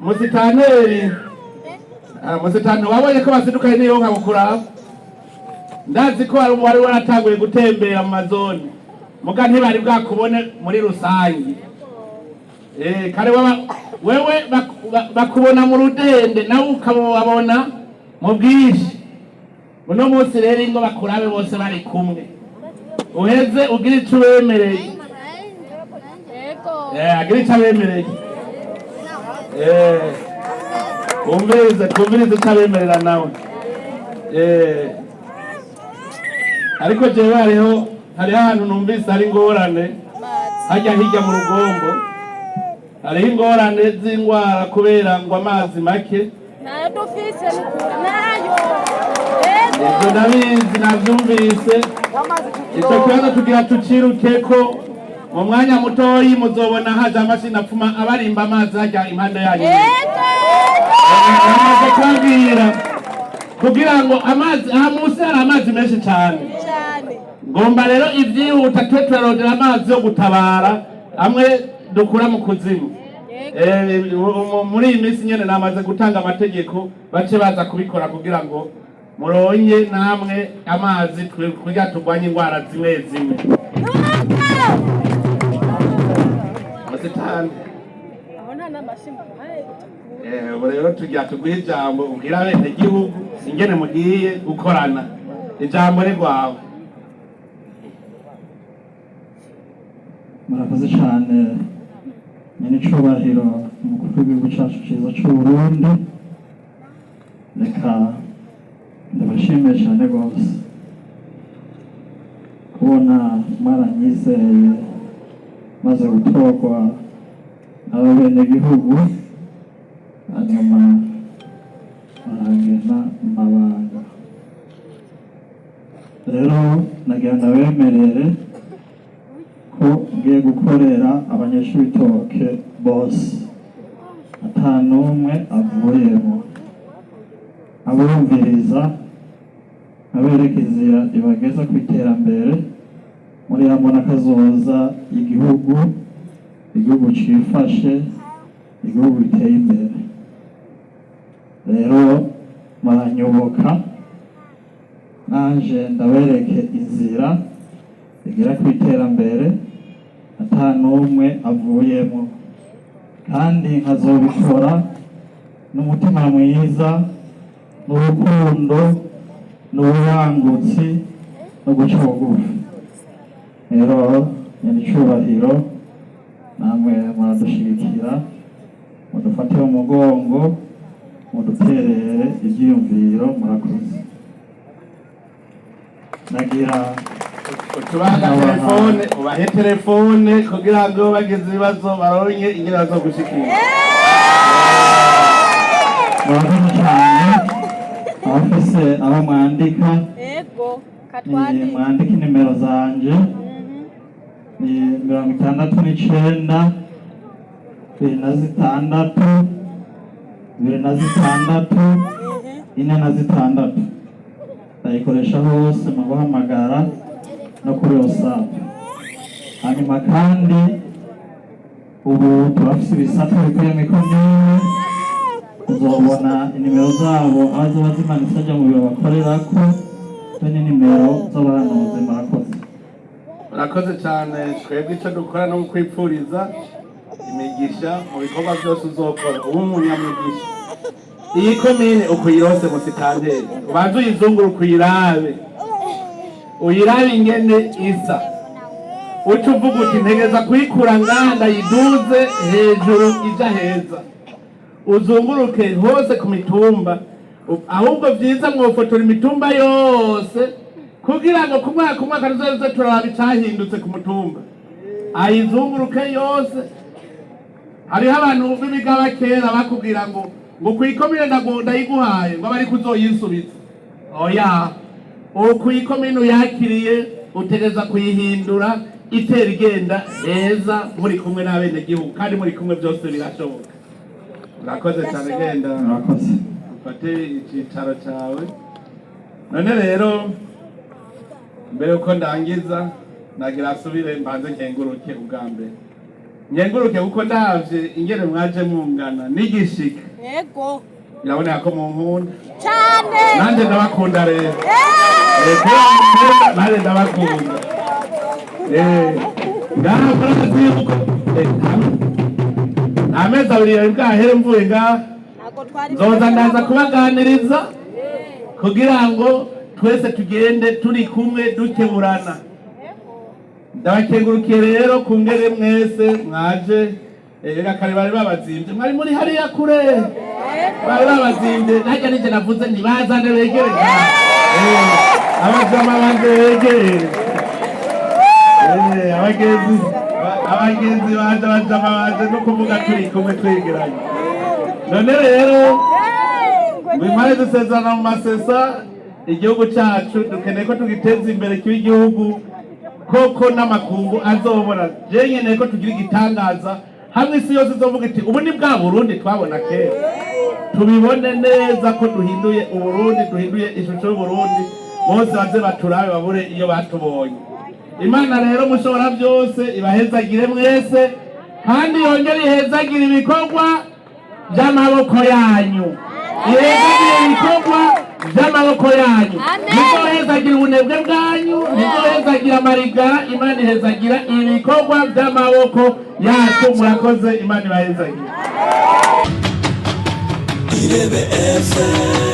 Musitanteri, musitanteri, wabonye ko basidukanye n'iyo nka kukuraba. Ndazi ko wari waratanguye gutembera mu mazone, muga ntibari bwakubone muri rusange. Kare wewe bakubona mu rudende, nawe ukababona mu bwinshi. Uno munsi rero ingo bakurabe bose bari kumwe, uheze ugira ico ubemereye. Yego. Agira ico abemereye. Wumvirize, twumvirize ico abemerera nawe. Ariko jewe hariho ahantu numvise hari ingorane. Amazi. Hajya hirya mu rugombo hariho ingorane z'ingwara kubera ngo amazi make. Nayo dufise nukuri nayo. Yego. Ivyo ndabizi, navyumvise. Ico kibazo tugira tucirukeko mu mwanya mutoyi. Muzobona haje amashini apfuma abarimba amazi hajya impande yanyu. Yego. Amaze kubabwira kugira ngo amazi aha munsi hari amazi menshi cane. Cyane. Ngomba rero ivyihuta twe turarondera amazi yo gutabara amwe dukura mu kuzimu. Yego. Muri iyi minsi nyene namaze gutanga amategeko, bace baza kubikora kugira ngo muronye namwe amazi, kugira turwanye ingwara zimwe zimwe. Musitani. Aho nta n'amashyi muhaye. Ubu rero tugira tuguhe ijambo, ubwire abenegihugu ingene mugiye gukorana. Ijambo ni rwawe. Murakoze cyane, nyenicubahiro umukuru w'igihugu cyacu cyiza cy'u Burundi. Reka ndabashimiye cyane rwose kubona mwaranyizeye maze gutorwa n'abenegihugu, hanyuma barangena mabanga. Rero nagira ndabemerere ko ngiye gukorera abanyeshuri bose ata n'umwe avuyemo, abumviriza, abereka inzira ibageza ku iterambere muri ya mbona kazoza y'igihugu, igihugu cifashe, igihugu giteye imbere. Rero muranyoboka nanje ndabereke inzira igera ku iterambere ata n'umwe avuyemo, kandi nkazobikora n'umutima mwiza n'urukundo n'ububangutsi no guca bugufi. Rero nyenicubahiro, namwe muradushigikira, mudufate mu mugongo, muduterere ivyiyumviro. Murakoze. Nagira Utubaha telefone, ubahe telefone kugira ngo bagize ibibazo baronke ingene bazogushikira. Murakoze cyane. Abafise aho mwandika, Yego. ni Katwandike. mwandike inimero zanje: ni 69 26 26 46. Ndayikoresha hose mu guhamagara no kuri WhatsApp. Hanyuma kandi ubu turafise ibisata bikwiye mw'ikomine, uzobona inimero zabo aho ziba zimanitse aja mu biro bakorerako, be n'inimero z'abahanuzi. Murakoze. Urakoze cyane. Twebwe icyo dukora no kwipfuriza imigisha mu bikorwa byose uzokora, uba umunyamugisha. Iyi komine ukuyirose, musitanteri, ubanze uyizunguruke, uyirabe, uyirabe ingene isa, uca uvuga uti: "Ntegereza kuyikura ngaha ndayiduze hejuru ija heza." Uzunguruke hose ku mitumba. Ahubwo vyiza mwofotora imitumba yose kugira ngo ku mwaka umwaka tuzoze turaraba icahindutse ku mutumba. Ayizunguruke yose. Hariho abantu b'imigaba kera bakubwira ngo kw'ikomine ndayiguhaye, ngo abari kuzoyisubiza. Oya, ubu kw'ikomine uyakiriye utegereza kuyihindura itera igenda heza, muri kumwe n'abenegihugu, kandi muri kumwe byose birashoboka. Urakoze cyane, genda. Murakoze. Ufate icyicaro cyawe. None rero mbere yuko ndangiza, nagira asubire mbanze nkenguruke ubwa mbere. Nyenguruke kuko ndavye ingene mwaje mungana n'igishika, biraboneka ko munkunda. Cyane. Nanjye ndabakunda rero. Kubera munkunda, nanjye ndabakunda. Ngaha murazi yuko nta mezi 2 yari bwahere mvuye ngaha. Ntabwo twari Nzoza ndaza kubaganiriza kugira ngo twese tugende turi kumwe dukeburana. Ndabakengurukiye rero ku ngere mwese mwaje. Reka kare bari babazimvye, mwari muri hariya kure, bari babazimvye. Najya nije navuze ntibazane begere, abajama banje begere. Abagenzi banje, abajama banje, no kuvuga turi kumwe twegeranye. None rero mwimare dusezerana mu masesa. Igihugu cyacu dukeneye ko tugiteza imbere, kiba igihugu koko n'amakungu azobona. Je nkeneye ko tugira igitangaza hamwe isi yose izovuga iti: "Ubu ni bwa Burundi twabona kera." Tubibone neza ko duhinduye Uburundi, duhinduye ishusho y'Uburundi, bose baze baturabe babure iyo batubonye. Imana rero mushobora byose ibahezagire mwese, kandi yongere ihezagire ibikorwa by'amaboko yanyu, ihezagire ibikorwa by'amaboko yanyu. Amen. Ntizohezagira ubunebwe bwanyu, ntizohezagira amarigara. Imana ihezagira ibikorwa by'amaboko yacu. Murakoze, Imana ibahezagire. Irebe FM.